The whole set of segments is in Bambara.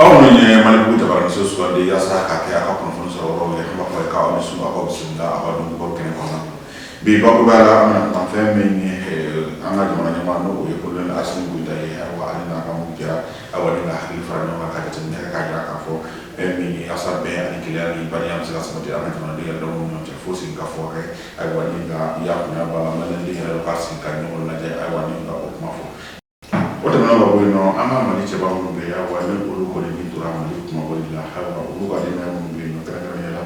Aw minnu ye Malibugu jabaraninso sugandi yaasa ka kɛ a ka kunnafoni sɔrɔ yɔrɔw ye, an b'a fɔ k'aw ni su, aw bisimila aw ka don kɛnɛ kɔnɔ. Bi bakurubaya la, an bɛna kuma fɛn min ye an ka jamana ɲɛmaa, n'o ye Colonel Assimi Goïta ye. Ayiwa, ale n'a ka mun kɛra, ayiwa, ni ka hakili fara ɲɔgɔn kan ka jateminɛ kɛ k'a jira k'a fɔ fɛn min ye yaasa bɛn ani kelenya ni badenya bɛ se ka sabati an ka jamanaden yɛrɛ damaw ni ɲɔgɔn cɛ, fo sigi ka fɔ kɛ. Ayiwa, ni ka yakunya b'a la, maliyɛnden yɛrɛ ka sigi ka ɲɔgɔn lajɛ, ayiwa, ni ka o kuma fɔ. O tɛmɛnen ka bɔ yen nɔ, an ka Mali cɛba minnu bɛ yen, ayiwa, ni olu kɔni ni tora Mali kumabɔli la, ayiwa, olu ka denbaya minnu bɛ yen nɔ, kɛrɛnkɛrɛnnenya la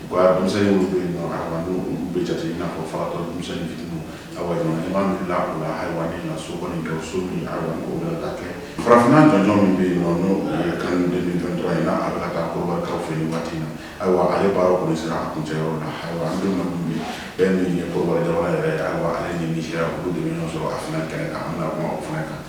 u ka denmisɛnnin minnu bɛ yen nɔ, ayiwa, ni olu bɛ jate i n'a fɔ falatɔ denmisɛnnin fitininw, ayiwa, jamana ɲɛmaa wulila o la, ayiwa, ni ka so kɔni jɔ, so min, ayiwa, ni o bɛna taa kɛ farafinna jɔnjɔn min bɛ yen nɔ, n'o ye CAN 2023 ye, n'a a bɛ ka taa Kɔdiwarikaw fɛ nin waati in na. Ayiwa, ale baaraw kɔni sera a kuncɛyɔrɔ la. Ayiwa, an bɛ don min bi, fɛn min ye Kɔdiwari jamana yɛrɛ ye, ayiwa, ale ni Nizeriya, olu de bɛ ɲɔgɔn sɔrɔ a final kɛnɛ kan. An bɛna kuma o fana kan.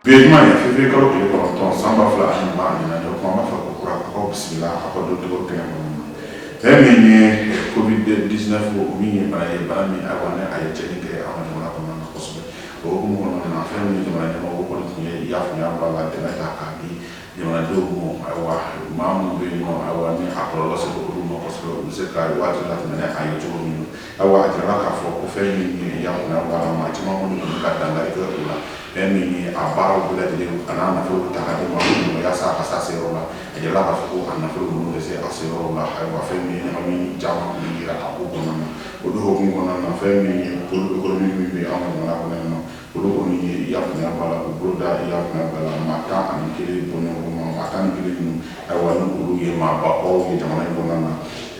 Bi ye juma ye, février kalo tile 9, san 2024. O kuma, an b'a fɔ ko kura, aw bisimila aw ka don kɛnɛ kɔnɔ. Fɛn min ye Covid 19, o min ye bana ye, bana min, ayiwa, ni a ye tiɲɛni kɛ an ka jamana kɔnɔna na kosɛbɛ. O hukumu kɔnɔna na, fɛn min ye jamana ɲɛmɔgɔ kɔni tun ye i y'a faamuya b'a la, dɛmɛ ta k'a di jamanadenw ma. Ayiwa, maa minnu bɛ yen nɔ, ayiwa, ni a kɔlɔlɔ sera olu ma kosɛbɛ, u bɛ se ka waati latɛmɛ ni a ye cogo min na. Ayiwa, a jirala k'a fɔ ko fɛn min ye i y'a faamuya b'a la, maa caman kɔni tun bɛ ka dankari kɛ o la. Fɛn min ye a baaraw bɛɛ lajɛlen a n'a nafolo ta ka di maa minnu ma yaasa a ka se a seyɔrɔ la, a jirala k'a fɔ ko a nafolo ninnu tɛ se a seyɔrɔ la. Ayiwa, fɛn min ye ɲagami caman tun yira a ko kɔnɔna na. O de hukumu kɔnɔna na, fɛn min ye pôle économique min bɛ an ka jamana kɔnɔ yan nɔ, olu kɔni ye i y'a faamuya b'a la, k'u bolo da i y'a faamuya b'a la maa 11 bɔɲɔgɔnko ma. Maa 11 ninnu, ayiwa, ni olu ye maabakɔrɔw ye jamana in kɔnɔna na.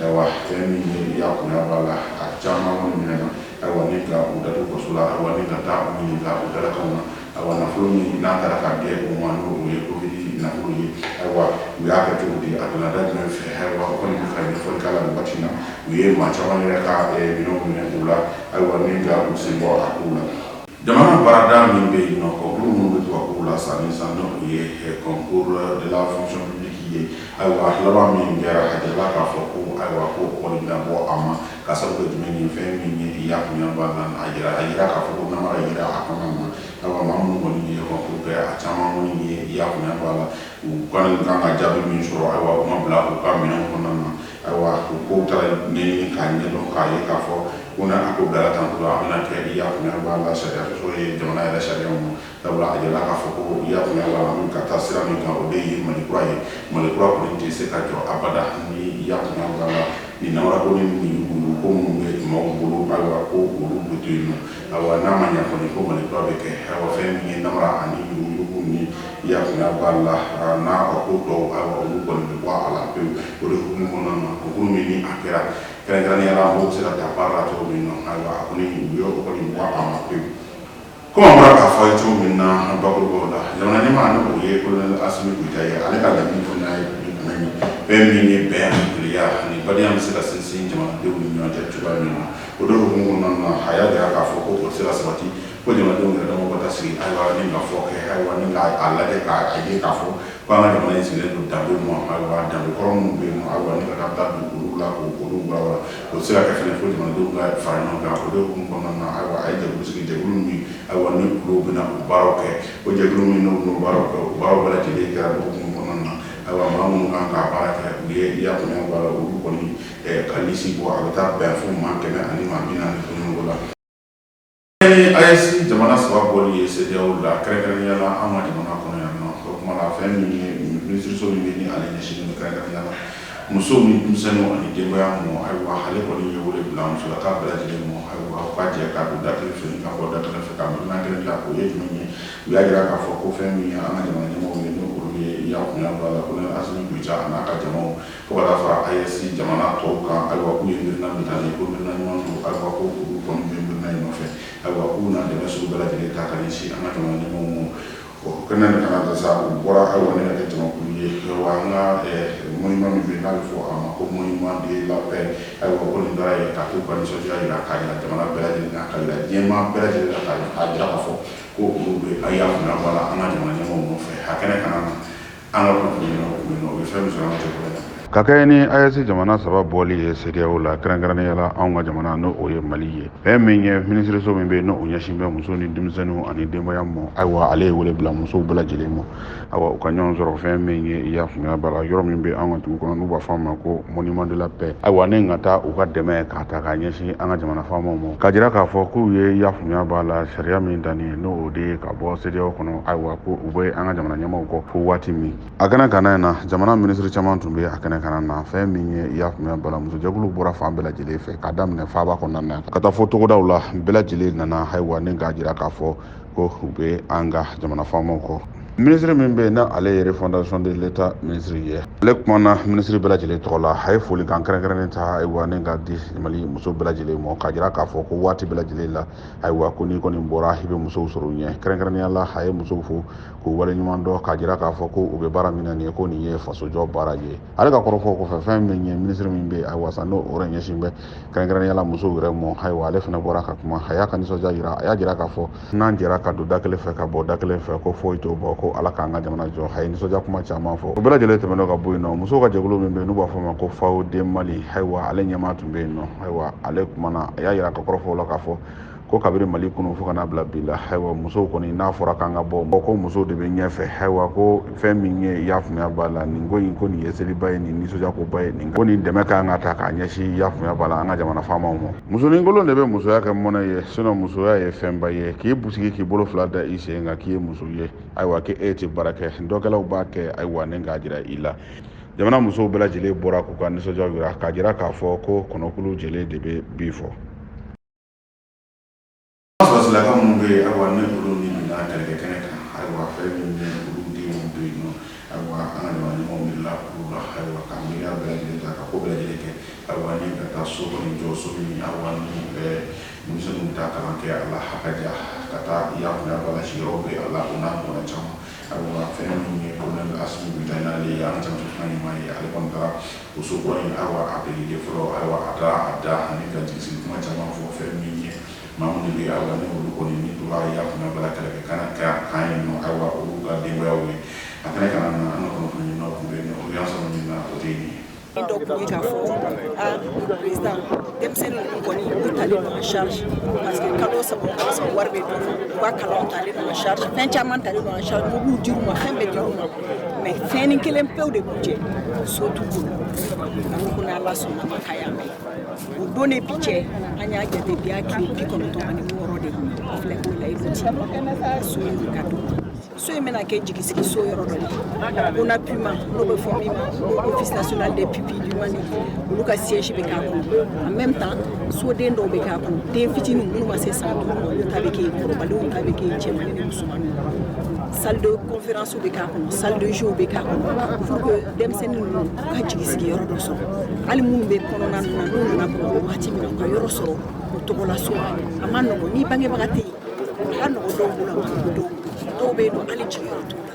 Ayiwa, fɛn min ye i y'a faamuya b'a la, a caman kɔni minɛna, ayiwa, ni ka u datugu kaso la, ayiwa, ni ka taa u ɲininka u dalakanw na. Ayiwa, nafolo min n'a taara ka di u ma, n'o ye Covid nafolo ye, ayiwa, u y'a kɛ cogo di, a donna da jumɛn fɛ? Ayiwa, o kɔni bɛ ka ɲɛfɔli k'a la nin waati in na. U ye maa caman yɛrɛ ka minɛnw minɛ u la, ayiwa, ni ka u sen bɔ a kow la. Jamana baarada min bɛ yen nɔ, concours minnu bɛ to ka k'u la san ni san, n'o ye concours de la fonction publique ye, ayiwa, laban min kɛra, a jirala k'a fɔ ko, ayiwa, ko o kɔni bɛna bɔ a ma. Ka sababu kɛ jumɛn ye? Fɛn min ye i y'a faamuya b'a la, a yira k'a fɔ ko namara yira a kɔnɔna na. Ayiwa, maa minnu kɔni ye concours kɛ, a caman kɔni ye i y'a faamuya b'a la, u kɔni kan ka jaabi min sɔrɔ, ayiwa, u ma bila u ka minɛnw kɔnɔna na. Ayiwa, u kow taara ɲɛɲini k'a ɲɛdɔn, k'a ye k'a fɔ ko n'a a ko bilara tan tɔ, a bɛna kɛ i y'a faamuya b'a la, sariya sɔsɔ ye jamana yɛrɛ sariyaw ma. Sabula a jirala k'a fɔ ko i y'a faamuya b'a la, an bɛ ka taa sira min kan, o de ye Mali kura ye. Mali kura kɔni tɛ se ka jɔ abada ni i y'a faamuya b'a la, nin namara ko ni nin yuruguyurugu ko minnu bɛ maaw bolo, ayiwa, ko olu bɛ to yen nɔ. Ayiwa, n'a ma ɲɛ kɔni ko Mali kura bɛ kɛ, ayiwa, fɛn min ye namara ani yuruguyurugu ni i y'a faamuya b'a la, n'a a ko tɔw, ayiwa, olu kɔni bɛ bɔ a la pewu. O de hukumu kɔnɔna na, concours min ni a kɛra kɛrɛnkɛrɛnnenya la, mɔgɔw bɛ se ka taa baara la cogo min na, ayiwa, a kɔni u ye o kɔni bɔ a ma pewu. Komi an bɔra k'a fɔ a ye cogo min na bakurubaw la, jamana ɲɛmaa, ni o ye Colonel Assimi Goïta ye, ale ka laɲini fana ye jumɛn ye? Fɛn min ye bɛn ani kelenya ani badenya bɛ se ka sinsin jamanadenw ni ɲɔgɔn cɛ cogoya min na. O de hukumu kɔnɔna na, a y'a jira k'a fɔ ko o tɛ se ka sabati ko jamanadenw yɛrɛ damaw ka taa sigi, ayiwa, ni ka fɔ kɛ, ayiwa, ni ka a lajɛ k'a ye k'a fɔ ko an ka jamana in sigilen don danbew ma. Ayiwa, danbe kɔrɔ minnu bɛ yen nɔ, ayiwa, ni ka taa da don olu la k'olu walawala, o tɛ se ka kɛ fɛnɛ fo jamanadenw ka fara ɲɔgɔn kan. O de hukumu kɔnɔna na, ayiwa, a ye jɛkulu sigi, jɛkulu min, ayiwa, ni olu bɛna o baaraw kɛ. O jɛkulu min n'u bɛna o baaraw kɛ, o baaraw bɛɛ lajɛlen kɛra o hukumu kɔnɔna na. Ayiwa, maa minnu kan k'a baara kɛ, u ye i y'a faamuya b'a la, olu kɔni ka liste bɔ, a bɛ taa bɛn fo maa 100 ani maa 40 bɔɲɔgɔnko la. Ni AES jamana saba bɔli ye CEDEAO la, kɛrɛnkɛrɛnnenya la an ka jamana kɔnɔ yan nɔ, o kuma la, fɛn min ye minisiriso min bɛ ni ale ɲɛsinnen don kɛrɛnkɛrɛnnenya la musow ni denmisɛnninw ani denbaya ma, ayiwa, ale kɔni ye wele bila musolaka bɛɛ lajɛlen ma, ayiwa, u ka jɛ ka don da kelen fɛ ka bɔ da kelen fɛ ka miirina kelen dilan. O ye jumɛn ye? U y'a jira k'a fɔ ko fɛn min ye an ka jamana ɲɛmɔgɔw ye, n'o olu ye i y'a faamuya b'a la, ko Assimi Goïta a n'a ka jamaw, fo ka taa fara AES jamana tɔw kan, ayiwa, k'u ye miirina min ta nin ye, ko miirina ɲuman don. Ayiwa, ko olu kɔni bɛ miirina in nɔfɛ. Ayiwa, k'u na dɛmɛ sugu bɛɛ lajɛlen ta ka ɲɛsin an ka jamana ɲɛmɔgɔw ma. O kɛnɛ nin kana ta sa, u bɔra, ayiwa, ne ka kɛ jamakulu ye. Ayiwa, an ka monument min bɛ yen, n'a bɛ fɔ a ma ko Monument de la Paix, ayiwa, ko nin taara yen ka t'u ka nisɔndiya jira, k'a jira jamana bɛɛ lajɛlen na, k'a jira diɲɛmaa bɛɛ lajɛlen na, k'a jira k'a fɔ ko olu bɛ a y'a faamuya b'a la an ka jamana ɲɛmɔgɔw nɔfɛ. A kɛnɛ kana na, an ka kunnafoni ɲɛmɔgɔw tun bɛ yen nɔ, u ye fɛn min sɔrɔ an ka jɛkulu in na. Ka kɛɲɛ ni AES jamana 3 bɔli ye CEDEAO la, kɛrɛnkɛrɛnnenya la anw ka jamana, n'o o ye Mali ye, fɛn min ye minisiriso min bɛ yen, n'o o ɲɛsin bɛ muso ni denmisɛnninw ani denbaya ma, ayiwa, ale ye wele bila musow bɛɛ lajɛlen ma, ayiwa, u ka ɲɔgɔn sɔrɔ fɛn min ye, i y'a faamuya b'a la, yɔrɔ min bɛ an ka dugu kɔnɔ, n'u b'a fɔ a ma ko Monument de la Paix, ayiwa, ne ka taa u ka dɛmɛ k'a ta k'a ɲɛsin an ka jamana faamaw ma, k'a jira k'a fɔ k'u ye, i y'a faamuya b'a la, sariya min danni ye, n'o o de ye ka bɔ CEDEAO kɔnɔ, ayiwa, ko u bɛ an ka jamana ɲɛmaaw kɔ fo waati min. A kɛnɛ kana in na, jamana minisiri caman tun bɛ a kɛnɛ kana na. Fɛn min ye, i y'a faamuya bala, musojɛkulu bɔra fan bɛɛ lajɛlen fɛ, k'a daminɛ faaba kɔnɔna na ka taa fo togodaw la, bɛɛ lajɛlen nana, ayiwa, ni k'a jira k'a fɔ ko u bɛ an ka jamana faamaw kɔ. Minisiri min bɛ yen, n'ale ye refondation de l'État minisiri ye, ale kumana minisiri bɛɛ lajɛlen tɔgɔ la. A ye folikan kɛrɛnkɛrɛnnen ta, ayiwa, ni ka di Mali muso bɛɛ lajɛlen ma, k'a jira k'a fɔ ko waati bɛɛ lajɛlen la, ayiwa, ko n'i kɔni bɔra, i bɛ musow sɔrɔ u ɲɛ. Kɛrɛnkɛrɛnnenya la, a ye musow fo k'u waleɲuman dɔn, k'a jira k'a fɔ ko u bɛ baara min na nin ye, ko nin ye fasojɔ baara ye. Ale ka kɔrɔfɔw kɔfɛ, fɛn min ye minisiri min bɛ yen, ayiwa sa, n'o o yɛrɛ ɲɛsin bɛ kɛrɛnkɛrɛnnenya la musow yɛrɛ ma, ayiwa, ale fana bɔra ka kuma. A y'a ka nisɔndiya jira, a y'a jira k'a fɔ n'an jɛra ka don da kelen fɛ ka bɔ da kelen fɛ, ko foyi t'o bɔ, ko Ala k'an ka jamana jɔ. A ye nisɔndiya kuma caman fɔ. O bɛɛ lajɛlen tɛmɛnen ka bɔ yen nɔ, musow ka jɛkulu min bɛ yen, n'u b'a fɔ o ma ko FAOD Mali, ayiwa, ale ɲɛmaa tun bɛ yen nɔ. Ayiwa, ale kumana, a y'a jira ka kɔrɔfɔw la k'a fɔ ko kabini Mali kunu fo ka n'a bila bi la, ayiwa, musow kɔni, n'a fɔra k'an ka bɔ, ko musow de bɛ ɲɛfɛ. Ayiwa, ko fɛn min ye, i y'a faamuya b'a la, nin ko in, ko nin ye seliba ye, nin nisɔndiyakoba ye, nin ko nin dɛmɛ ka kan ka ta k'a ɲɛsin, i y'a faamuya b'a la, an ka jamana faamaw ma. Musoninkolon de bɛ musoya kɛ mɔnɛ ye, sinon musoya ye fɛnba ye. K'i sigi k'i bolo fila da i sen kan k'i ye muso ye, ayiwa, k'e tɛ baara kɛ, dɔkɛlaw b'a kɛ, ayiwa, ni k'a jira i la. Jamana musow bɛɛ lajɛlen bɔra k'u ka nisɔndiya jira, k'a jira k'a fɔ ko kɔnɔkulu jɛlen de bɛ bi fɔ. Sɔrɔsilaka minnu bɛ yen, ayiwa, ni olu ni binna kɛlɛkɛ kɛnɛ kan, ayiwa, fɛn min ye olu denw bɛ yen nɔ, ayiwa, an ka jamana ɲɛmɔgɔw miirila olu la, ayiwa, ka miiriya bɛɛ lajɛlen ta ka ko bɛɛ lajɛlen kɛ, ayiwa, ni ka taa so kɔni jɔ, so min, ayiwa, ni denmisɛnninw bɛ taa kalan kɛ a la, a ka ja ka taa, i y'a faamuya b'a la, sigiyɔrɔ bɛ a la, o n'a ɲɔgɔnna caman. Ayiwa, fɛn min ye colonel Assimi Goïta, n'ale ye an ka cɛmancɛ fanga ɲɛmaa ye, ale kɔni taara o so kura in, ayiwa, a biriki fɔlɔ, ayiwa, a taara a da ani ka jigisigi kuma caman fɔ. Fɛn min ye maa minnu bɛ, ayiwa, ni olu kɔni ni tora, i y'a faamuya b'a la, kɛlɛkɛ kana kan yen nɔ, ayiwa, olu ka denbayaw ye. A kɛnɛ kana na, an ka kunnafoni ɲininaw tun bɛ yen nɔ, o y'an sɔrɔ min na, o de ye nin ye. Dɔ tun ye k'a fɔ a président, denmisɛnnin ninnu kɔni, u talen don en charge, parce que kalo 3 o kalo 3, wari bɛ d'u ma, u ka kalanw talen don en charge, fɛn caman talen don en charge, mobiliw dir'u ma, fɛn bɛɛ dir'u ma, mais fɛnnin kelen pewu de b'u jɛ, so t'u bolo. An ko ko n'Ala sɔnna ma, k'a y'a mɛn. O don de bi cɛ, an y'a jate, bi y'a tile 96 de ye, filɛ k'o layidu ci so in ka d'u ma. So in bɛna kɛ jigisigi so yɔrɔ dɔ ye, ONAPUMA, n'o bɛ fɔ min ma ko Office national des pupilles du Mali, olu ka siège bɛ k'a kɔnɔ. En même temps, soden dɔw bɛ k'a kɔnɔ, den fitininw minnu ma se san 5 ma, olu ta bɛ kɛ yen, kɔrɔbalenw ta bɛ kɛ yen, cɛmannin ni musomanninw. Salle de conférence bɛ k'a kɔnɔ, salle de jeu bɛ k'a kɔnɔ, pour que denmisɛnnin ninnu u ka jigisigi yɔrɔ dɔ sɔrɔ. Hali minnu bɛ kɔnɔna ninnu na, n'u nana Bamakɔ wagati min na, u ka yɔrɔ sɔrɔ o tɔgɔla so la. A ma nɔgɔn ni bangebaga tɛ yen, a ka nɔgɔn dɔw bolo, a ma nɔgɔn dɔw bolo. Dɔw bɛ yen nɔ, hali jigiyɔrɔ t'u la.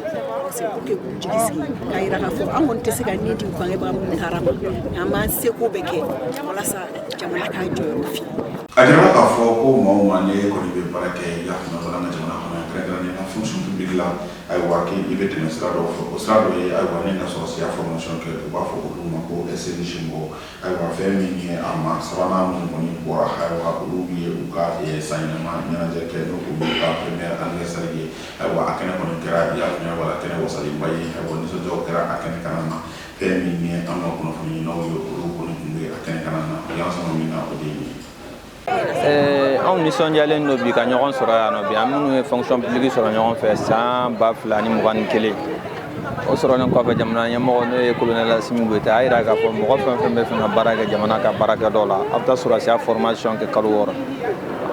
C'est pour que k'u jigi sigi, k'a yira k'a fɔ an kɔni tɛ se ka nin di u bangebaga minnu taara ma, nka an b'an seko bɛɛ kɛ walasa jamana k'a jɔyɔrɔ fi. A jirala k'a fɔ ko maa o maa, ne kɔni bɛ baara kɛ, i y'a faamuya, an ka jamana kɔnɔ, kɛrɛnkɛrɛnnenya la fonction publique la, ayiwa, k'i bɛ tɛmɛ sira dɔw fɛ, o sira dɔ ye, ayiwa, ne ka sɔrɔsiya formation kɛ, u b'a fɔ olu ma ko SNJ mɔgɔw. Ayiwa, fɛn min ye a maa sabanan minnu kɔni bɔra, ayiwa, olu ye u ka sanyɛlɛma ɲɛnajɛ kɛ, n'o olu ka premier anniversaire ye. Ayiwa, a kɛnɛ kɔni kɛra, i y'a faamuya, wala kɛnɛ wasalenba ye. Ayiwa, nisɔndiyaw kɛra a kɛnɛ kana na. Fɛn min ye an ka kunnafoni ɲininaw ye, olu kɔni tun bɛ a kɛnɛ kana na, u y'an sɔrɔ min na, o de ye nin ye. Anw nisɔndiyalen don bi ka ɲɔgɔn sɔrɔ yan nɔ bi. An minnu ye fonction publique sɔrɔ ɲɔgɔn fɛ san 2021, o sɔrɔlen kɔfɛ, jamana ɲɛmɔgɔ, n'o ye colonel Assimi Goïta, a y'a jira k'a fɔ mɔgɔ fɛn fɛn bɛ fɛ ka baara kɛ jamana ka baarakɛdɔ la, a bɛ taa sɔrɔdasiya formation kɛ kalo 6.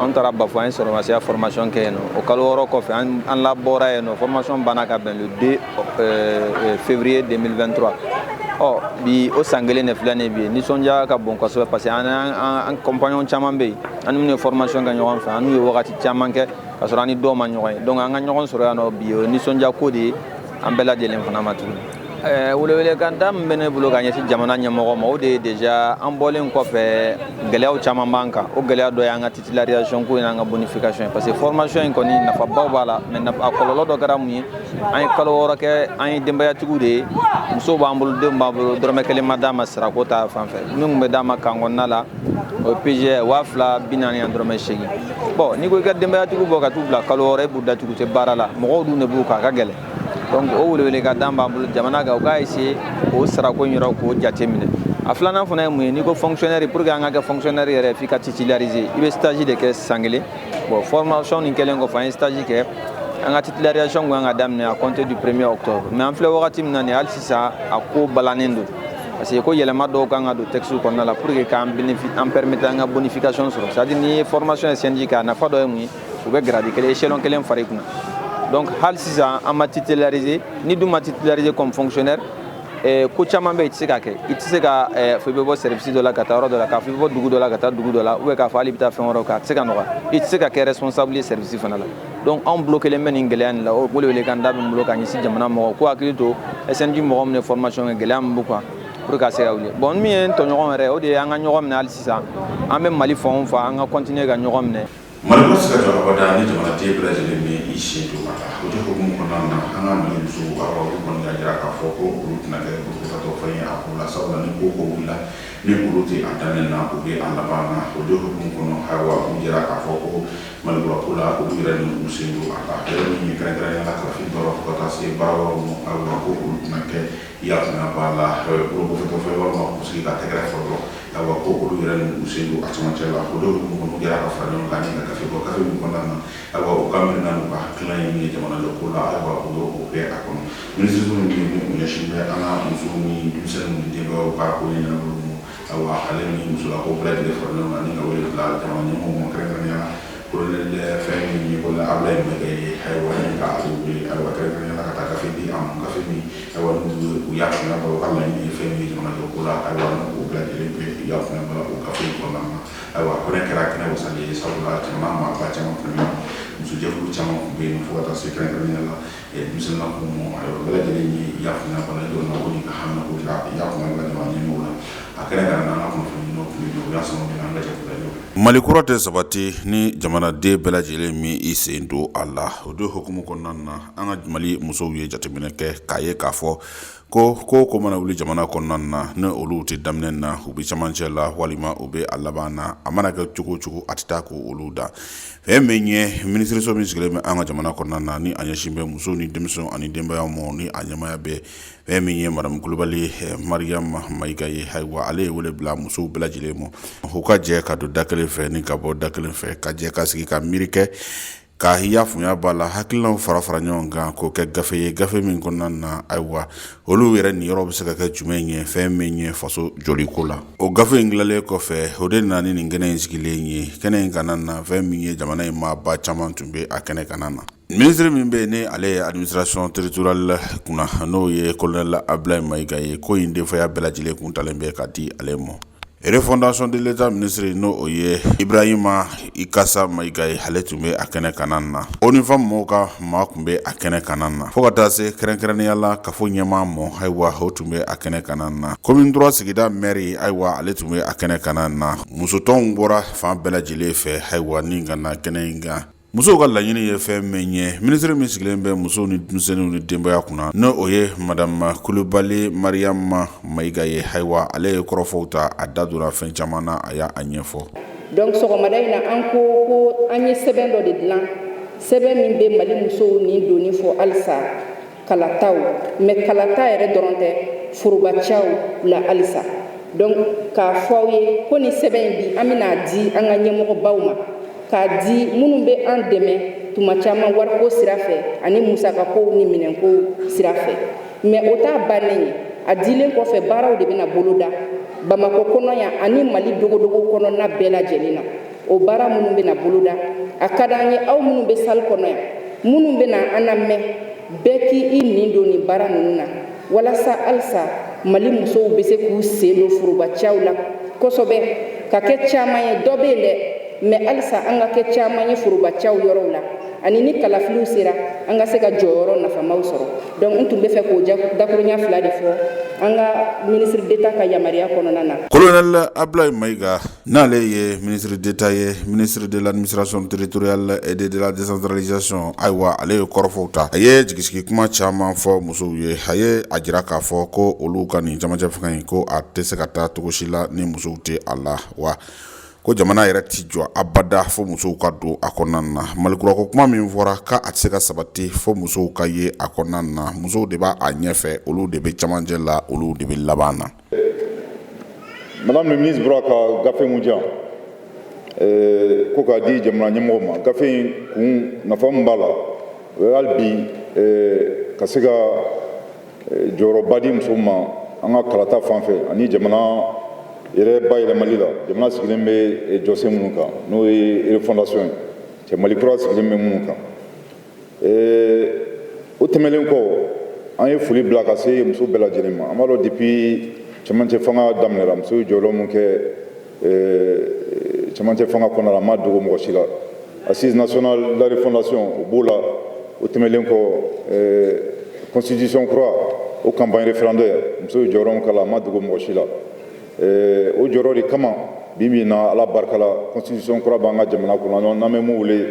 An taara Bafo, an ye sɔrɔdasiya formation kɛ yen nɔ. O kalo 6 kɔfɛ, an labɔra yen nɔ. Formation banna ka bɛn le 2 février 2023. Ɔ bi, o san kelen de filɛ nin ye bi. Nisɔndiya ka bon kosɛbɛ, parce que an compagnon caman bɛ yen, an ni minnu ye formation kɛ ɲɔgɔn fɛ, an n'u ye wagati caman kɛ. Ka sɔrɔ an ni dɔw ma ɲɔgɔn ye. Donc an ka ɲɔgɔn sɔrɔ yan nɔ bi, o ye nisɔndiya ko de ye an bɛɛ lajɛlen fana ma tuguni. Welewelekan da min bɛ ne bolo ka ɲɛsin jamana ɲɛmɔgɔ ma, o de ye déjà an bɔlen kɔfɛ, gɛlɛyaw caman b'an kan. O gɛlɛya dɔ y'an ka titularisation ko n'an ka bonification ye, parce que formation in kɔni, nafabaw b'a la, mais a kɔlɔlɔ dɔ kɛra mun ye? An ye kalo 6 kɛ, an ye denbayatigiw de ye, musow b'an bolo, denw b'an bolo, dɔrɔmɛ kelen ma d'a ma sarako ta fan fɛ. Min tun bɛ d'a ma kan kɔnɔna la, o ye PGR 2040 dɔrɔmɛ 8. Bon, n'i ko i ka denbayatigiw bɔ ka t'u bila kalo 6, e b'u datugu, tɛ baara la, mɔgɔw dun de b'u kan, a ka gɛlɛn. Donc o welewele ka dan b'an bolo jamana kan, u k'a essayer k'o sarako in yɔrɔ k'o jate minɛ. A filanan fana ye mun ye? N'i ko fonctionnaire, pour que an ka kɛ fonctionnaire yɛrɛ, f'i ka titulariser, i bɛ stage de kɛ san kelen. Bon, formation nin kɛlen kɔfɛ, an ye stage kɛ, an ka titularisation kun kan ka daminɛ à compter du 1er octobre, mais an filɛ wagati min na nin, hali sisan a ko balannen don, parce que ko yɛlɛma dɔw kan ka don texte kɔnɔna la pour que k'an an permettre an ka bonification sɔrɔ. C'est à dire, n'i ye formation ye CNJ kɛ, a nafa dɔ ye mun ye? U bɛ grade kelen, échelon kelen fara i kunna. Donc hali sisan an ma titulariser. Ni dun ma titulariser comme fonctionnaire, ko caman bɛ yen, i tɛ se ka kɛ. I tɛ se ka fɔ i bɛ bɔ service dɔ la ka taa yɔrɔ dɔ la, k'a fɔ i bɛ bɔ dugu dɔ la ka taa dugu dɔ la, ou bien k'a fɔ hali i bɛ taa fɛn wɛrɛw kɛ, a tɛ se ka nɔgɔya. I tɛ se ka kɛ responsable ye service fana la. Donc anw bloqué len bɛ nin gɛlɛya nin la. O welewelekan da bɛ n bolo ka ɲɛsin jamana mɔgɔw k'u hakili to SNJ mɔgɔ min ye formation kɛ, gɛlɛya min b'u kan pour que ka se ka wuli. Bon, min ye n tɔɲɔgɔn yɛrɛ, o de ye an ka ɲɔgɔn minɛ. Hali sisan an bɛ Mali fan o fan, an ka continuer ka ɲɔgɔn minɛ. Mali ko se ka jɔ abada ni jamanaden bɛɛ lajɛlen bɛ i sen don a la. O de hukumu kɔnɔna na, an ka Mali musow, awa, olu kɔni y'a jira k'a fɔ ko olu tɛna kɛ bolofatɔ fɛn ye a ko la, sabula ni ko ko wulila, ni olu tɛ a daminɛ na, u bɛ a laban na. O de hukumu kɔnɔ, ayiwa, u jira k'a fɔ ko Malikura ko la, olu yɛrɛ ni u sen don a la. Yɛrɛ min ye kɛrɛnkɛrɛnnenya la kalafin baara fo ka taa se baara wɛrɛw ma, ayiwa, ko olu tɛna kɛ yakunya b'a la bolokɔfɛtɔ fɛn walima k'u sigi ka tɛgɛrɛ fɔ dɔrɔn. Ayiwa, ko olu yɛrɛ ni u sen don a camancɛ la. O de hukumu kɔnɔ, u jɛra ka fara ɲɔgɔn kan ni ka gafe bɔ, gafe min kɔnɔna na, ayiwa, u ka miirina n'u ka hakilina ye min ye jamana jɔ ko la, ayiwa, u y'o kɛ a kɔnɔ. Minisiriso min bɛ yen ni u ɲɛsin bɛ an ka musow ni denmisɛnninw ni denbayaw ka ko ɲɛnabɔli ma, ayiwa, ale ni musolakaw bɛɛ lajɛlen fara ɲɔgɔn kan ni ka wele bila jamana ɲɛmɔgɔw ma, kɛrɛnkɛrɛnnenya la colonel fɛn min ye colonel Ablaye Mayiga ye, ayiwa, ni ka ale wele, ayiwa, kɛrɛnkɛrɛnnenya la ka taa gafe di a ma, gafe min, ayiwa, n'u u y'a faamuya ba, u ka laɲini ye fɛn min ye jamana jɔ ko la, ayiwa, n'u bɛɛ lajɛlen bɛ y'a faamuya ba o gafe in kɔnɔna na. Ayiwa, ko ne kɛra kɛnɛ wasali ye, sabula jamana maaba caman tun bɛ yen, musojɛkulu caman tun bɛ yen, fo ka taa se kɛrɛnkɛrɛnnenya la denmisɛnninlakaw ma. Ayiwa, bɛɛ lajɛlen ye i y'a faamuya ba la jɔn ko nin ka hamina ko jira i y'a faamuya ba jamana ɲɛmɔgɔw la. A kɛnɛ kan, an ka kunnafoni ɲininaw tun bɛ yen, u y'a sɔrɔ an ka jɛ k'u lajɛ. Mali kura tɛ sabati ni jamanaden bɛɛ lajɛlen min i sen don a la. O de hukumu kɔnɔna na, an ka Mali musow ye jateminɛ kɛ k'a ye k'a fɔ ko ko ko mana wuli jamana kɔnɔna na, ni olu tɛ daminɛ na, u bɛ camancɛ la walima u bɛ a laban na, a mana kɛ cogo o cogo, a tɛ taa ko olu da. Fɛn min ye minisiriso min sigilen bɛ an ka jamana kɔnɔna na, ni a ɲɛsin bɛ musow ni denmisɛnw ani denbayaw ma, ni a ɲɛmaaya bɛ fɛn min ye madame Kulubali Mariam Mayiga ye, ayiwa, ale ye wele bila musow bɛɛ lajɛlen ma, u ka jɛ ka don da kelen fɛ ni ka bɔ da kelen fɛ, ka jɛ ka sigi ka miiri kɛ, ka y'a faamuya b'a la, hakilinaw fara fara ɲɔgɔn kan k'o kɛ gafe ye, gafe min kɔnɔna na, ayiwa, olu yɛrɛ niyɔrɔ bɛ se ka kɛ jumɛn ye fɛn min ye faso jɔliko la. O gafe in dilanlen kɔfɛ, o de nana ni nin kɛnɛ in sigilen ye. Kɛnɛ in kana na, fɛn min ye jamana in maaba caman tun bɛ a kɛnɛ kana na. Minisiri min bɛ yen ni ale ye administration territoriale kunna, n'o ye colonel Ablaye Mayiga ye, ko in denfaya bɛɛ lajɛlen kun talen bɛ ka di ale ma. Refondation de l'État minisiri, n'o o ye Ibrahima Ikasa Mayiga ye, ale tun bɛ a kɛnɛ kana na. ONU Femmes mɔgɔw ka maa tun bɛ a kɛnɛ kana na, fo ka taa se kɛrɛnkɛrɛnnenya la kafo ɲɛmaa mɔ, ayiwa, o tun bɛ a kɛnɛ kana na. Commune 3 sigida maire, ayiwa, ale tun bɛ a kɛnɛ kana na. Musotɔnw bɔra fan bɛɛ lajɛlen fɛ, ayiwa, ni ka na kɛnɛ in kan. Musow ka laɲini ye fɛn min ye, minisiri min sigilen bɛ musow ni denmisɛnninw ni denbaya kunna, n'o o ye madame Kulubali Mariam Mayiga ye, ayiwa, ale ye kɔrɔfɔw ta, a da donna fɛn caman na, a y'a ɲɛfɔ. Donc sɔgɔmada in na, an ko ko an ye sɛbɛn dɔ de dilan, sɛbɛn min bɛ Mali musow ni doni fɔ halisa kalataw, mais kalata yɛrɛ dɔrɔn tɛ, forobacaw la halisa. Donc k'a fɔ aw ye ko ni sɛbɛn in bi, an bɛna di an ka ɲɛmɔgɔbaw ma, k'a di minnu bɛ an dɛmɛ tuma caman wariko sira fɛ ani musakakow ni minɛnkow sira fɛ. Mais o t'a bannen ye. A dilen kɔfɛ, baaraw de bɛna boloda Bamakɔ kɔnɔ yan ani Mali dogodogo kɔnɔna bɛɛ lajɛlen na. O baara minnu bɛna boloda, a ka d'an ye, aw minnu bɛ salle kɔnɔ yan, minnu bɛna an lamɛn, bɛɛ k'i nin don nin baara ninnu na, walasa halisa Mali musow bɛ se k'u sen don forobacaw la kosɛbɛ ka kɛ caman ye. Dɔ bɛ yen dɛ. Mais halisa an ka kɛ caman ye forobacaw yɔrɔw la, ani ni kalafiliw sera, an ka se ka jɔyɔrɔ nafamaw sɔrɔ. Donc n tun bɛ fɛ k'o dakurunya fila de fɔ an ka ministre d'État ka yamaruya kɔnɔna na. Colonel Abdoulaye Maïga, n'ale ye ministre d'État ye, ministre de l'Administration territoriale et de la Décentralisation, ayiwa, ale ye kɔrɔfɔw ta. A ye jigisigi kuma caman fɔ musow ye. A ye a jira k'a fɔ ko olu ka nin camancɛ fanga in, ko a tɛ se ka taa cogo si la ni musow tɛ a la, wa ko jamana yɛrɛ ti jɔ abada fo musow ka don a kɔnɔna na. Malikurako kuma min fɔra, k'a tɛ se ka sabati fo musow ka ye a kɔnɔna na. Musow de b'a a ɲɛfɛ, olu de bɛ camancɛ la, olu de bɛ laban na. Madame le ministre bɔra ka gafe mun di yan ko k'a di jamana ɲɛmɔgɔ ma, gafe in kun, nafa min b'a la, o ye hali bi ka se ka jɔyɔrɔba di musow ma an ka kalata fan fɛ, ani jamana yɛrɛ bayɛlɛmali la. Jamana sigilen bɛ jɔsen minnu kan, n'o ye refondation ye, cɛ Mali kura sigilen bɛ minnu kan. O tɛmɛnen kɔ, an ye foli bila ka se muso bɛɛ lajɛlen ma. An b'a dɔn, depuis cɛmancɛ fanga daminɛra, muso ye jɔyɔrɔ mun kɛ cɛmancɛ fanga kɔnɔna la, a ma dogo mɔgɔ si la. Assise nationale de la refondation, o b'o la. O tɛmɛnen kɔ, constitution kura, o campagne référendaire, muso ye jɔyɔrɔ min k'a la, a ma dogo mɔgɔ si la. O jɔyɔrɔ de kama, bi bi in na, Ala barika la, constitution kura b'an ka jamana kɔnɔ, n'an bɛ mun wele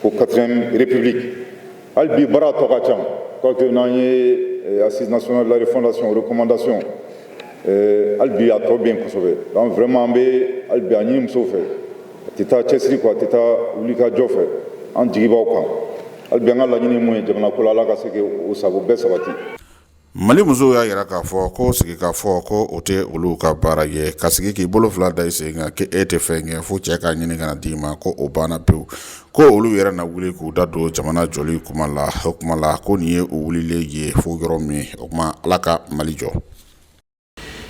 ko quatrième République. Hali bi baara tɔ ka ca, quoique n'an ye Assise nationale de la refondation recommandation, hali bi a tɔ bɛ yen kosɛbɛ. Donc vraiment, an bɛ hali bi a ɲini musow fɛ, a tɛ taa cɛsiri kɔ, a tɛ taa wulikajɔ fɛ. An jigi b'aw kan. Hali bi an ka laɲini mun ye jamana ko la, Ala ka se k'o sago bɛɛ sabati. Mali musow y'a yira k'a fɔ ko sigi k'a fɔ ko o tɛ olu ka baara ye. Ka sigi k'i bolo fila da i sen kan k'e tɛ fɛn kɛ fo cɛ k'a ɲini ka na d'i ma, ko o banna pewu, ko olu yɛrɛ na wuli k'u da don jamana jɔli kuma la. O kuma la, ko nin ye u wulilen ye fo yɔrɔ min. O kuma, Ala ka Mali jɔ.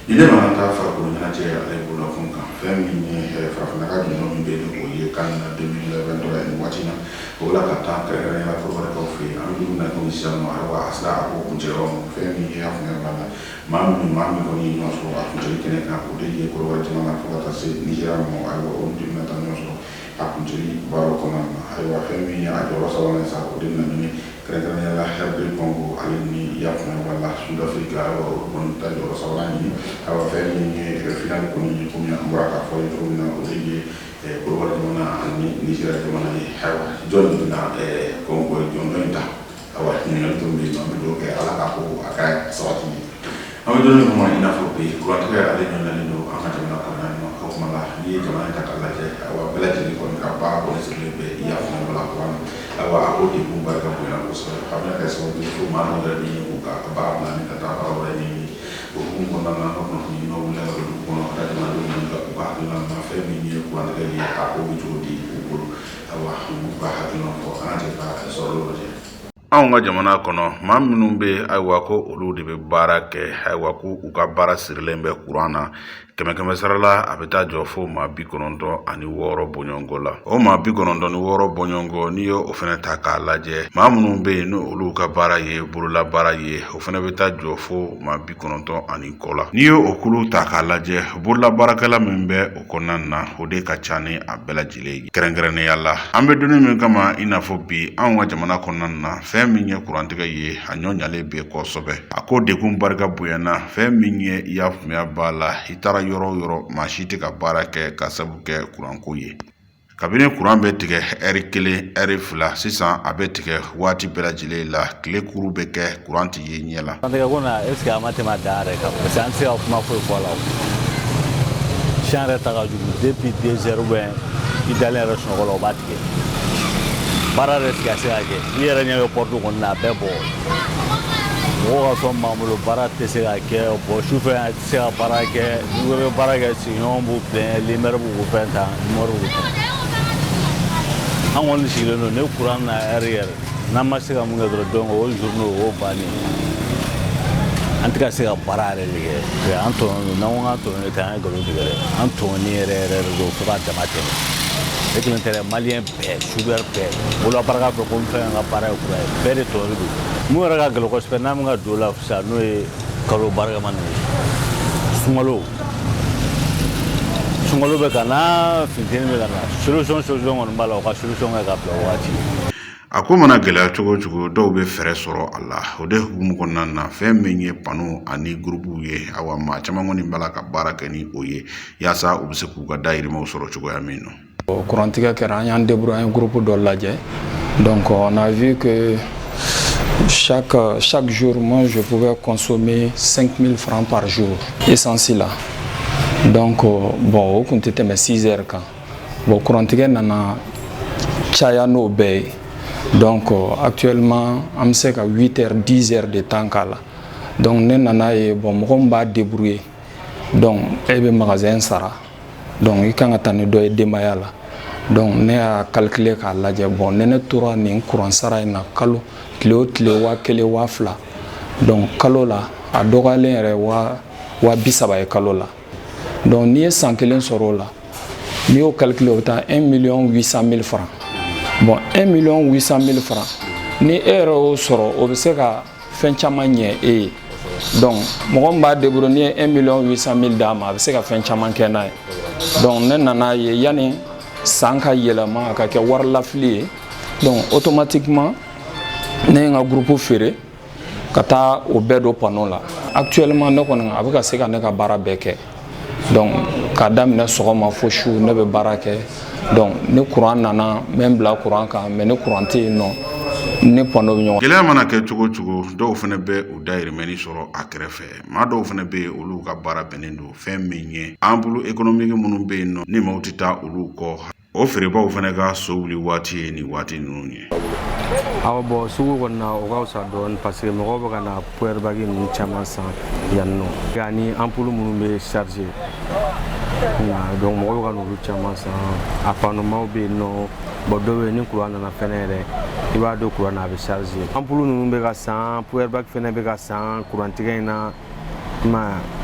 Ni ne mana taa farikolo ɲɛnajɛ ale bololafɛnw kan, fɛn min ye farafinna ka jɔnjɔn min bɛ yen, o ye CAN 2023 nin waati in na, o la ka taa kɛrɛnkɛrɛnnenya la Kɔdiwarikaw fɛ yen, an bɛ don min na komi sisan nɔ, ayiwa, a sera a ko kuncɛ yɔrɔ ma. Fɛn min ye a faamuya b'a la, maa min kɔni ye ɲɔgɔn sɔrɔ a kuncɛli kɛnɛ kan, o de ye Kɔdiwari jamana fo ka taa se Nizeriya ma. Ayiwa, olu de bɛna taa ɲɔgɔn sɔrɔ a kuncɛli baaraw kɔnɔna na. Ayiwa, fɛn min ye a jɔyɔrɔ sabanan ye sa, o de bɛna ɲini kɛrɛnkɛrɛnnenya la RD Congo ale ni, i y'a faamuya b'a la, Sud Afrique. Ayiwa, olu kɔni ta jɔyɔrɔ sabanan ɲini. Ayiwa, fɛn min ye finale kɔni ye, komi an bɔra k'a fɔ ye cogo min na, o de ye Kɔdiwari jamana ani Nizeriya jamana ye. Ayiwa, jɔn de bɛna Congo jɔnjɔn in ta? Ayiwa, ɲininkali tun bɛ yen nɔ. An bɛ dugawu kɛ Ala k'a ko a ka sabati ye. An bɛ don min kama i n'a fɔ bi, kurantigɛ ale ɲɔnalen don an ka jamana kɔnɔ yan nɔ. O kuma la, n'i ye jamana in ta k'a lajɛ, ayiwa, bɛɛ lajɛlen kɔni ka baara kɔni sigilen bɛ, i y'a faamuya bala, kuran. Ayiwa, a ko degun barika bonyana kosɛbɛ. A bɛna kɛ sababu ye fo maa dɔw yɛrɛ bɛ ɲini k'u ka baara bila ni ka taa baara wɛrɛ ɲɛɲini. O hukumu kɔnɔna na, an ka kunnafoni ɲuman wulila ka don dugu kɔnɔ ka taa jamanadenw ɲininka u ka hakilina na, fɛn min ye kurantigɛ ye, a ko bɛ cogo di u bolo. Ayiwa, u b'u ka hakilina fɔ. An ka jɛ ka sɔrɔ lajɛ. Anw ka jamana kɔnɔ, maa minnu bɛ, ayiwa, ko olu de bɛ baara kɛ, ayiwa, ko u ka baara sirilen bɛ kuran na, kɛmɛ kɛmɛ sara la, a bɛ taa jɔ fo maa 96 bɔɲɔgɔnko la. O maa 96 bɔɲɔgɔnko, n'i ye o fana ta k'a lajɛ, maa minnu bɛ yen ni olu ka baara ye bololabaara ye, o fana bɛ taa jɔ fo maa 90 ani kɔ la. N'i ye o kulu ta k'a lajɛ, bololabaarakɛla min bɛ o kɔnɔna na, o de ka ca ni a bɛɛ lajɛlen ye. Kɛrɛnkɛrɛnnenya la, an bɛ don min kama i n'a fɔ bi, anw ka jamana kɔnɔna na, fɛn min ye kurantigɛ ye, a ɲɔ ɲalen bɛ kosɛbɛ. A ko degun barika bonyana. Fɛn min ye, i y'a faamuya b'a la, i taara yɔrɔ o yɔrɔ, maa si tɛ ka baara kɛ ka sabu kɛ kuranko ye. Kabini kuran bɛ tigɛ ɛri 1, ɛri 2, sisan a bɛ tigɛ waati bɛɛ lajɛlen la. Tile kuru bɛ kɛ, kuran tɛ ye ɲɛ la. Kurantigɛ ko na, est ce que a ma tɛmɛ a dan yɛrɛ kan? Parce que an tɛ se ka kuma foyi fɔ a la. O sisan yɛrɛ ta ka jugu. Depuis 2 heures ou bien i dalen yɛrɛ sunɔgɔ la, o b'a tigɛ. Baara yɛrɛ sigi a se ka kɛ. I yɛrɛ ɲɛ bɛ porte kɔni na, a bɛɛ bɔ. Mɔgɔw ka fɛn b'an bolo, baara tɛ se ka kɛ. Bɔn, sufɛ a tɛ se ka baara kɛ. N'i ko i bɛ baara kɛ, sigiɲɔgɔn b'u plaint, lumière b'u fɛn ta, lumière b'u fɛn. An kɔni sigilen don ne courant na heure yɛrɛ. N'an ma se ka mun kɛ dɔrɔn, donc o journée o bannen, an tɛ ka se ka baara yɛrɛ de kɛ. An tɔɲɔnen don. N'an ko k'an tɔɲɔnen tɛ, an ye nkalon tigɛ dɛ. An tɔɲɔnen yɛrɛ yɛrɛ de don fo k'a dama tɛmɛ. Ne kelen tɛ dɛ, malien bɛɛ, soudeur bɛɛ, bolola barika fɛ ko n fɛn ka baara ye kuran ye, bɛɛ de tɔɲɔnen don. Mun yɛrɛ ka gɛlɛn kosɛbɛ, n'an bɛ ka don o la sisan, n'o ye kalo barikama nin ye, sunkalo. Sunkalo bɛ ka na, funteni bɛ ka na. Solution kɔni b'a la, u ka solution kɛ ka bila o waati. A ko mana gɛlɛya cogo o cogo, dɔw bɛ fɛɛrɛ sɔrɔ a la. O de hukumu kɔnɔna na, fɛn min ye panneau ani gurupuw ye, awa, maa caman kɔni b'a la ka baara kɛ ni o ye yaasa u bɛ se k'u ka dahirimɛw sɔrɔ cogoya min na. Kurantigɛ kɛra, an y'an débrouiller, an ye groupe dɔ lajɛ. Donc on a vu que chaque jour, moi, je pouvais consommer 5000 francs par jour essence la. Donc bon, o kun tɛ tɛmɛ 6 heures kan. Bon, kurantigɛ nana caya n'o bɛɛ ye. Donc actuellement, an bɛ se ka 8 heures, 10 heures de temps k'a la. Donc ne nana ye, bon, mɔgɔ min b'a débrouiller, donc e bɛ magasin sara, donc i kan ka taa ni dɔ ye denbaya la. Donc ne y'a calculer k'a lajɛ, bon, ni ne tora nin courant sara in na kalo tile o tile 1000, 2000, donc kalo la a dɔgɔyalen yɛrɛ 30.000 ye kalo la. Donc n'i ye san kelen sɔrɔ o la, n'i y'o calculer, o bɛ taa 1 million 800 mille francs. Bon, 1 million 800 mille francs, ni e yɛrɛ y'o sɔrɔ, o bɛ se ka fɛn caman ɲɛ e ye. Donc mɔgɔ min b'a débrouiller, n'i ye 1 million 800 mille d'a ma, a bɛ se ka fɛn caman kɛ n'a ye. Donc ne nana ye, yanni san ka yɛlɛma a ka kɛ wari lafili ye, donc automatiquement ne ye n ka groupe feere ka taa o bɛɛ don panneau la. Actuellement, ne kɔni, a bɛ ka se ka ne ka baara bɛɛ kɛ. Donc k'a daminɛ sɔgɔma fo su, ne bɛ baara kɛ. Donc ni courant nana, n bɛ n bila courant kan, mais ni courant tɛ yen nɔ, ni panneau bɛ ɲɔgɔn. Gɛlɛya mana kɛ cogo o cogo, dɔw fana bɛ u dahirimɛni sɔrɔ a kɛrɛfɛ. Maa dɔw fana bɛ yen, olu ka baara bɛnnen don fɛn min ye, ampoule économique minnu bɛ yen nɔ, ni maaw tɛ taa olu kɔ, o feerebaw fana ka so wuli waati ye nin waati ninnu ye. Awɔ, bɔn, sugu kɔni na, o ka fisa dɔɔni parce que mɔgɔw bɛ ka na power bank ninnu caman san yan nɔ, ani ampoule minnu bɛ charger. Donc mɔgɔw bɛ ka n'olu caman san. A panneaumaw bɛ yen nɔ. Bon, dɔw bɛ yen, ni courant nana fɛnɛ yɛrɛ, i b'a don courant na, a bɛ charger. Ampoule ninnu bɛ ka san, power bank fɛnɛ bɛ ka san courant tigɛ in na, i m'a ye.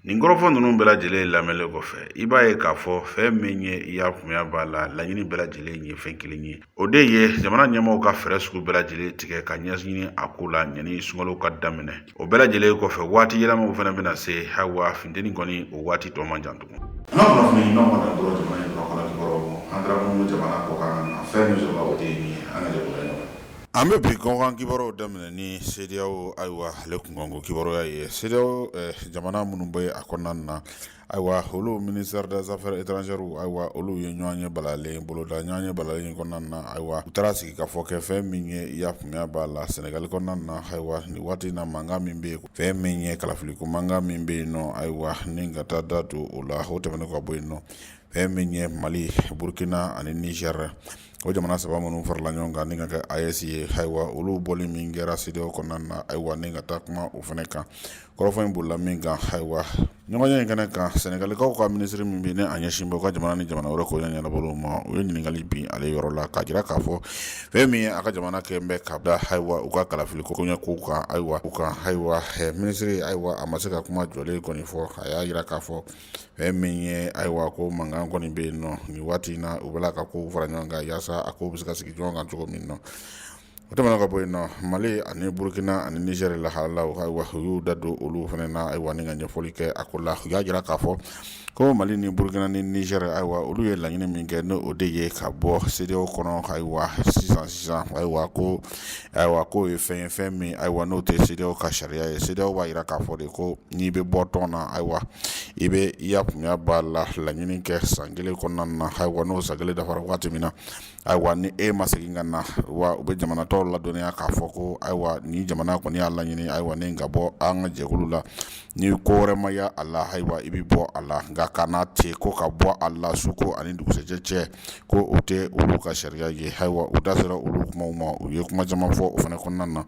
Nin kɔrɔfɔ ninnu bɛɛ lajɛlen lamɛnlen kɔfɛ, i b'a ye k'a fɔ fɛn min ye, i y'a faamuya b'a la, laɲini bɛɛ lajɛlen ye fɛn kelen ye, o de ye jamana ɲɛmaaw ka fɛɛrɛ sugu bɛɛ lajɛlen tigɛ ka ɲɛɲini a ko la ɲani sunkalo ka daminɛ. O bɛɛ lajɛlen kɔfɛ, waati yɛlɛmaw fana bɛna se. Hawa funteni kɔni, o waati tɔ man jan tugun. An ka kunnafoni ɲuman kɔni dɔrɔn, jamana in kɔnɔ kibaruyaw, an taara minnu jamana kɔ kan, fɛn min sɔrɔla, o de ye nin ye. An ka jɛ k'o ɲɔgɔn. An bɛ bi kɔkan kibaruyaw daminɛ ni CEDEAO, ayiwa, ale kunkanko kibaruya ye. CEDEAO jamana minnu bɛ a kɔnɔna na, ayiwa, olu ministère des affaires étrangères, ayiwa, olu ye ɲɔgɔn ye balalen boloda. Ɲɔgɔn ye balalen kɔnɔna na, ayiwa, u taara sigi ka fɔ kɛ fɛn min ye, i y'a faamuya b'a la, Sénégal kɔnɔna na. Ayiwa, nin waati in na, mankan min bɛ yen, fɛn min ye kalafiliko mankan min bɛ yen nɔ, ayiwa, ni ka taa da don o la. O tɛmɛnen ka bɔ yen nɔ, fɛn min ye Mali, Burkina ani Niger, o jamana saba minnu farala ɲɔgɔn kan ni ka kɛ AES ye, ayiwa, olu bɔli min kɛra CEDEAO kɔnɔna na, ayiwa, ni ka taa kuma o fana kan. Kɔrɔfɔ in bolila min kan, ayiwa, ɲɔgɔnye in kɛnɛ kan, Sɛnɛgalikaw ka minisiri min bɛ ni a ɲɛsin bɛ u ka jamana ni jamana wɛrɛ ko ɲɛnabɔliw ma, u ye ɲininkali bin ale yɔrɔ la k'a jira k'a fɔ fɛn min ye a ka jamana kɛ bɛ ka da, ayiwa, u ka kalafili ko ɲɛ kow kan. Ayiwa, u kan, ayiwa, minisiri, ayiwa, a ma se ka kuma jɔlen kɔni fɔ. A y'a jira k'a fɔ fɛn min ye, ayiwa, ko mankan kɔni bɛ yen nɔ nin waati in na, u bɛ ka kow fara ɲɔgɔn kan yaasa a kow bɛ se ka sigi ɲɔgɔn kan cogo min nɔ. O tɛmɛnen ka bɔ yen nɔ, Mali ani Burukina ani Niger lahalalaw, ayiwa, u y'u da don olu fana na, ayiwa, ni ka ɲɛfɔli kɛ a ko la. U y'a jira k'a fɔ ko Mali ni Burukina ni Niger, ayiwa, olu ye laɲini min kɛ, n'o o de ye ka bɔ CEDEAO kɔnɔ, ayiwa, sisan sisan, ayiwa, ko, ayiwa, k'o ye fɛn ye, fɛn min, ayiwa, n'o tɛ CEDEAO ka sariya ye. CEDEAO b'a jira k'a fɔ de ko n'i bɛ bɔ tɔn na, ayiwa, i bɛ, i y'a faamuya b'a la, laɲini kɛ san kelen kɔnɔna na. Ayiwa, n'o san kelen dafara waati min na, ayiwa, ni e ma segin ka na, wa u bɛ jamana tɔw ladɔnniya k'a fɔ ko, ayiwa, ni jamana kɔni y'a laɲini, ayiwa, ni ka bɔ an ka jɛkulu la. Ni ko wɛrɛ ma ya a la, ayiwa, i bɛ bɔ a la. Nka ka n'a ten ko ka bɔ a la su ko ani dugusɛjɛ cɛ, ko o tɛ olu ka sariya ye. Ayiwa, u da sera olu kumaw ma, u ye kuma caman fɔ o fana kɔnɔna na.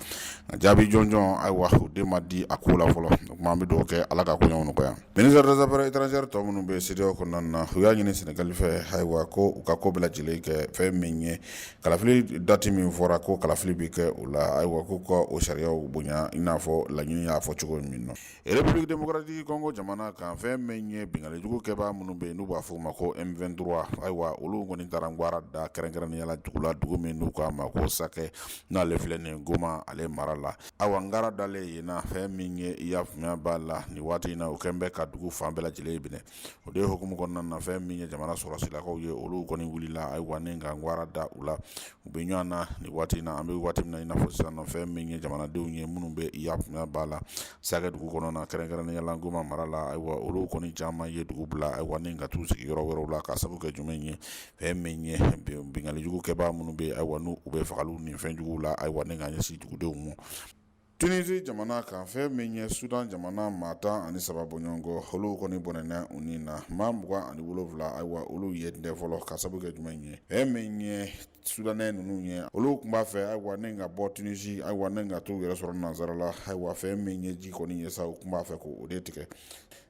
Jaabi jɔnjɔn, ayiwa, o de ma di a ko la fɔlɔ. O tuma an bɛ dugawu kɛ, Ala ka koɲɛw nɔgɔya. Ministre des affaires étrangères tɔ minnu bɛ CEDEAO kɔnɔna na, u y'a ɲini Sénégal fɛ, ayiwa, ko u ka ko bɛɛ lajɛlen kɛ fɛn min ye kalafili date min fɔra ko kalafili kalafili bɛ kɛ o la, ayiwa, k'u ka o sariyaw bonya i n'a fɔ laɲini y'a fɔ cogo min na. République démocratique Congo jamana kan, fɛn min ye binkannijugu kɛbaa minnu bɛ yen n'u b'a fɔ u ma ko M23, ayiwa, olu kɔni taara gwara da kɛrɛnkɛrɛnnenya la dugu la, dugu min n'u k'a ma ko Sakɛ, n'ale filɛ nin Goma ale mara la. Ayiwa, ngara dalen yen na, fɛn min ye, i y'a faamuya b'a la, nin waati in na, o kɛlen bɛ ka dugu fan bɛɛ lajɛlen minɛ. O de hukumu kɔnɔna na, fɛn min ye jamana sɔrɔsilakaw ye, olu kɔni wulila, ayiwa, ni ka gwara da u la. U bɛ ɲɔgɔn na nin waati in na. An bɛ waati min na i n'a fɔ sisan nɔ, fɛn min ye jamanadenw ye minnu bɛ, i y'a faamuya b'a la, Sakɛ dugu kɔnɔna na, kɛrɛnkɛrɛnnenya la Goma mara la, ayiwa, olu kɔni caman ye dugu bila, ayiwa, ni ka t'u sigi yɔrɔ wɛrɛw la, ka sababu kɛ jumɛn ye? Fɛn min ye binkannijugu kɛbaa minnu bɛ yen, ayiwa, n'u bɛ fagaliw ni fɛn juguw la, ayiwa, ni ka ɲɛsin dugudenw ma. Tunisie jamana kan, fɛn min ye Sudan jamana maa 13 bɔɲɔgɔnkɔ, olu kɔni bɔnɛna u ni na. Maa 27, ayiwa, olu ye tɛ fɔlɔ, ka sababu kɛ jumɛn ye? Fɛn min ye Soudanais ninnu ye, olu tun b'a fɛ, ayiwa, ni ka bɔ Tunisie, ayiwa, ni ka t'u yɛrɛ sɔrɔ nansara la. Ayiwa, fɛn min ye ji kɔni ye sa, u tun b'a fɛ k'o de tigɛ.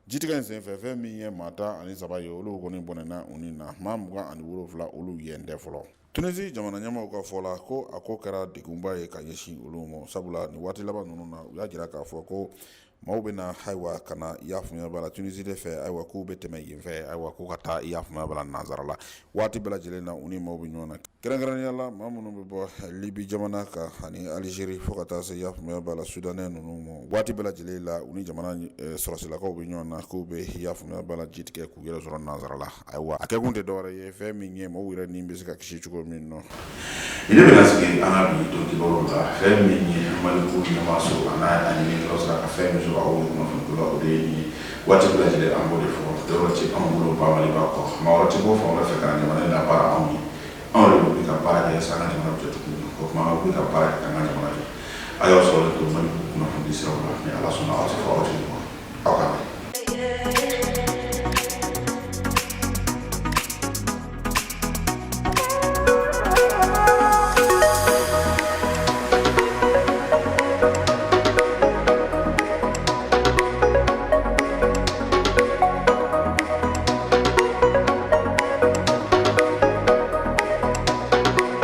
Jitigɛ in senfɛ, fɛn min ye maa 13 ye, olu kɔni bɔnɛna u ni na. Maa 27, olu ye tɛ fɔlɔ. Tunisie jamana ɲɛmaaw ka fɔ la, ko a ko kɛra degunba ye ka ɲɛsin olu ma, sabula nin waati laban ninnu na, u y'a jira k'a fɔ ko maaw bɛ na, ayiwa, ka na, i y'a faamuya b'a la, Tunisie de fɛ, ayiwa, k'u bɛ tɛmɛ yen fɛ, ayiwa, k'u ka taa, i y'a faamuya b'a la, nansara la. Waati bɛɛ lajɛlen na, u ni maaw bɛ ɲɔgɔn na, kɛrɛnkɛrɛnnenya la maa minnu bɛ bɔ Libi jamana kan ani Algérie, fo ka taa se, i y'a faamuya b'a la, Soudanais ninnu ma. Waati bɛɛ lajɛlen la, u ni jamana sɔrɔsilakaw bɛ ɲɔgɔn na k'u bɛ, i y'a faamuya b'a la, ji tigɛ k'u yɛrɛ sɔrɔ nansara la. Ayiwa, a kɛkun tɛ dɔwɛrɛ ye, fɛn min ye maaw yɛrɛ ni bɛ se ka kisi cogo min nɔ. Nin de bɛna sigi an ka bi don kibaru la. Fɛn min ye Maliku ɲɛmaaso a n'a a ɲinikɛlaw sera ka fɛn min sɔrɔ aw ye kunnafoni la, o de ye nin ye. Waati bɛɛ lajɛlen, an b'o de fɔ, dɔwɛrɛ tɛ anw bolo ba Maliba kɔ. Maa wɛrɛ tɛ bɔ fan wɛrɛ fɛ ka na jamana in labaara anw ye. Anw de bɛ wuli ka baara kɛ sa an ka jamana bɛ jɔ cogo min. O tuma an ka wuli ka baara kɛ k'an ka jamana jɔ. A y'aw sɔrɔ to Maliku kunnafoni siraw la. Ni Ala sɔnna, aw tɛ fɔ aw tɛ ɲɔgɔn aw ka